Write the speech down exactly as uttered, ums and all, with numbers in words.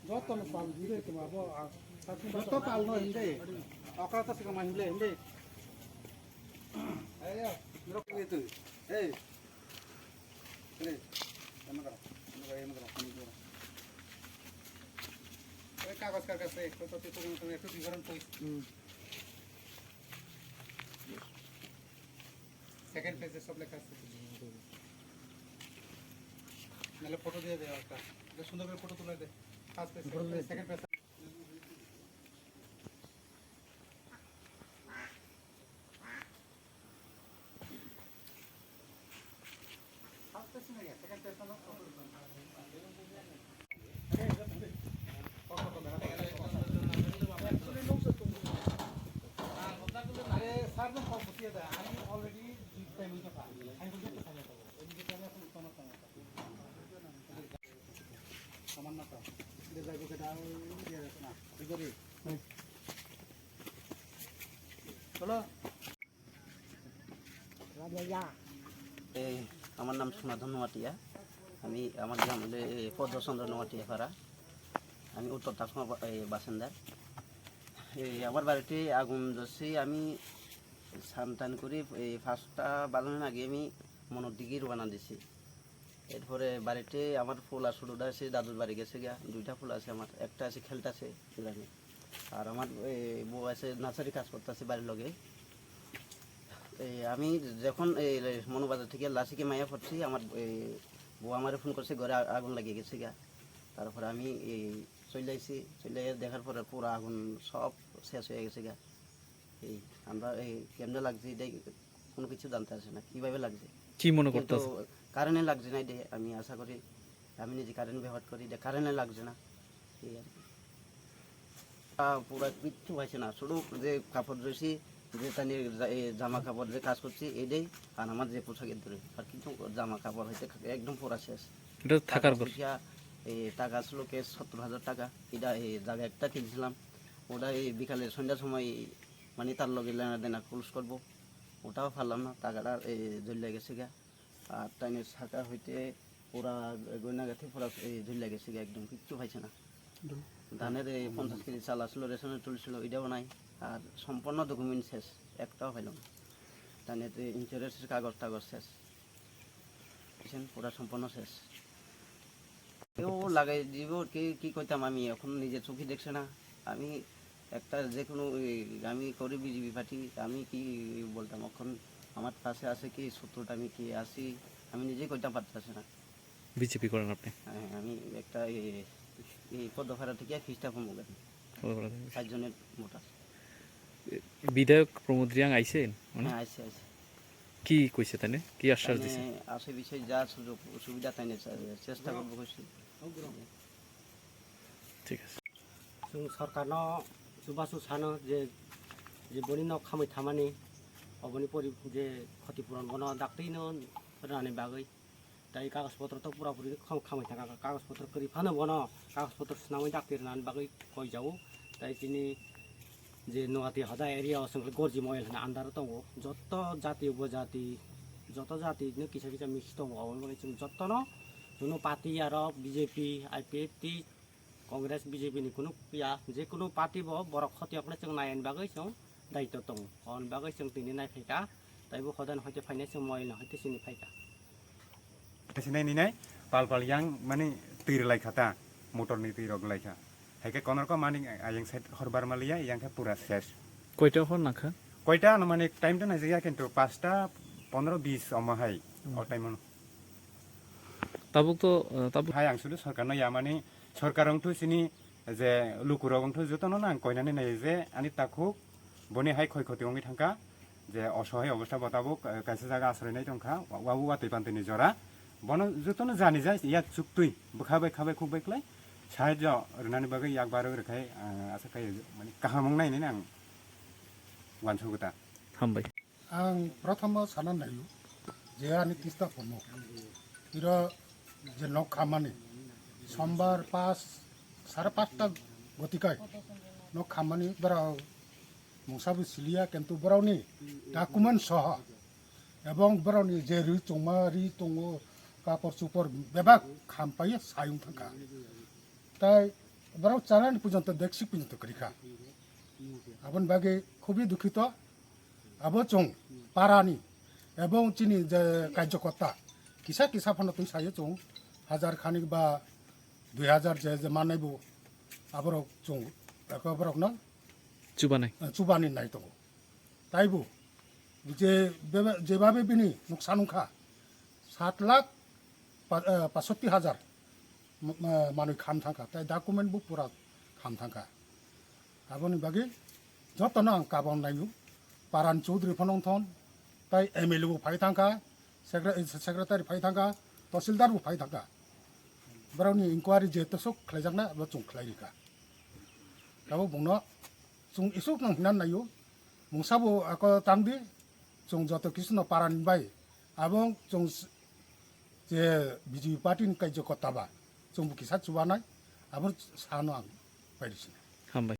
Joto no pal himde tuma bo, ah, joto pal no himde. Okra ta sikama himle himde. Hey. Hey, kagos kagos, eh, foto tito, ektu biboron koi. Hmm. Second page-এ সব লেখা আছে। নাহলে ফটো দিয়ে দে একটা। এটা সুন্দর করে ফটো তুলে দে। First page, second page। এই, আমার নাম সোনাধন নোয়াটিয়া। আমি, আমার গ্রাম হলো এই পদ্মচন্দ্র নোয়াটিয়া পাড়া। আমি উত্তর তাকমা বা-, এই বাসিন্দা। এই আমার বাড়িতে আগুন ধরছে, আমি সাবধান করে এই পাঁচটা বাজানোর আগে আমি মনের দিকে রওনা দিছি। এরপরে বাড়িতে আমার ফুল আর ছোটটা আছে দাদুর বাড়ি গেছে গিয়া, দুইটা ফুল আছে আমার, একটা আছে খেলতাছে গ্রামে। আর আমার, এ, বউ আছে নার্সারি কাজ করতেছে বাড়ির লগে। এ, আমি যখন এই মনোবাজার থেকে লাসিকে মাইয়া পড়ছি, আমার, এ, বউ আমারে ফোন করছে, "ঘরে আ-, আগুন লাগিয়ে গেছে গা।" তারপরে আমি এই চলে আইছি, চলে আইয়া দেখার পরে পুরা আগুন সব শেষ হয়ে গেছে গা। এই আমরা এই কেমনে লাগছে এটাই কোনো কিছু জানতে পারছি না, কিভাবে লাগছে। কি মনে কিন্তু করতেছে? কারেন্টে লাগছে না এটা আমি আশা করি, আমি নিজে কারেন্ট ব্যবহার করি, এটা কারেন্টে লাগছে না, এই আর কি। আহ, পুরা কিচ্ছু পাইছে না, শুধু যে কাপড় ধুইছি, যে তানি জা-, এই জামা কাপড় যে কাজ করছি, এটাই, আর আমার যে পোশাকের ধরে, আর কিছু জামা কাপড় হইতে একদম পুরা শেষ। এটা থাকার টাকা ঘর। পয়সা, এই টাকা ছিল ক্যাশ সত্তর হাজার টাকা, এটা এই জায়গা একটা কিনছিলাম, ওটা এই বিকালে সন্ধ্যার সময় মানে তার লগে লেনা দেনা ক্লোজ করবো, ওটাও পারলাম না, টাকাটা এই জ্বলিয়া গেছে গা। আর তাইনের শাখা হইতে পুরা গয়নাগাটি পুরা এই জ্বলিয়া গেছে গা, একদম কিচ্ছু পাইছে না। ধানের এই পঞ্চাশ কেজি চাল আসলো, রেশনের টুল ছিল, ওইটাও নাই। আর সম্পূর্ণ ডকুমেন্ট শেষ, একটাও পাইলাম না। তাইনের ইন্স্যুরেন্সের কাগজ টাগজ শেষ। বুঝছেন, পুরা সম্পূর্ণ শেষ। কেউ লাগাই দিব, কে কি কইতাম, আমি এখন নিজে চোখে দেখছে না। আমি একটা যে কোনো, এই, আমি করি বিজেপি পার্টি, আমি কি বলতাম, এখন আমার পাশে আছে কি, শত্রুটা আমি কি আছি, আমি নিজেই কইতাম পারতেছি না। বিজেপি করেন আপনি? হ্যাঁ, আমি একটা, এই, এই পদ্মপাড়া থেকে খ্রিস্টা কর্মকারী। পদ্মপাড়া থেকে। চারজনের ভোটার। এ, বিধায়ক প্রমোদ রিয়াং আইছেন? মানে? হ্যাঁ, আইছে, আইছে। কি কইছে তাইনে? কি আশ্বাস দিছে? তাইনে আছে বিষয়ে যা সুযোগ সুবিধা তাইনে চে-, চেষ্টা করবো কইছে। ঠিক আছে। Chwng sorkarno chubachu sano je, je boni nok khamwi thamani, oboni pori je khoti puron bono daktwino rwnani bagwi. Tai kagoj potro to pura puri kham-, khamwi thangkha, kagoj potro kwrwi phano bono kagoj potro swnamwi dakti rwnani bagwi koi jao. Tai chini je Noati hoda area o chwng gorji moyel hwnwi andaro tongo. Joto jati upojati, joto jati no kisa kisa mix tongo. Aboni bagwi chwng jotono, kuno party aro B J P, I P F T, Congress, B J P ni kunu ya, je kunu party bo borok khotiyokle chwng naiani bagwi chwng daityo tongo. Aboni bagwi chwng tini nai phaikha, taibo hodan hoite phainai chwng moyel no hoite chini phaikha. Sinai ninai pal pal yang mani twi rwlai kha ta, motor ni twi rok lai kha. Hai khe konorko mani ayang side horbar maliya, yang khe pura ses. Koita hor nangkha? Koita ano mani time to naijak ya, kintu pasta pondro bis omo hai, hmm, o time ano. Tabuk to, eh, tabuk hai ang sulu sorkar no ya mani, sorkar wng thu sini je lukurok wng thu jotono nang koinani nai je ani takhuk boni hai khoi khoti wngwi thangkha, je osohai obostha bo tabuk, eh, kaisa jaga asroinai tongkha, wa-, wa-, watwi pantwini jora. Bono jotono jani jai yak chuktwi bwkha bai kha bai khuk bai klai sahajyo rwnani bagwi yak barwi rwkhai, eh, asa khai mani kaham wngnai hinwi ang uansukgo ta. Hambai. Ang prothomo sana naio je ani tista komo. Iro je nok khamani sombar pas, sare pasta gotikai nok khamani borok mungsa bo siliya, kintu borokni document soho ebong borokni je ri tongma ri tongo, papor chupor bebak khampai sayung thangkha. Tai borok chanani pujonto deksik pujonto kwrwikha. Aboni bagwi khubui dukhito. Abo chwng parani ebong chini je kaijokorta kisa kisa phano twi sayo chwng hajar khani ba dui hajar je je mannai bo aborok chwng eko borokno chubanai. Chubani nai tongo. Taibo je bebe-, jebabe bini nuksan wngkha sat lakh pa-, eh, pasoti hajar m-, eh, manwi kham thangkha, tai document bo pura kham thangkha. Aboni bagwi jotono ang kabam naio, paran chudri phano wngthon, tai M L A bo phai thangkha, secre-, secretary phai thangkha, tahsildar bo phai thangkha. Borokni inquiry je tosok khlaijakna abo chwng khlai rikha. Abo bungno chwng isuk nang hinan naio, mungsa bo ako tangdi, chwng joto kisu no paran bai, abo chwng s-, je B J P party ni kaijo kota ba, chwng bo kisa chubanai, abo sano ang pai risi. Hambai.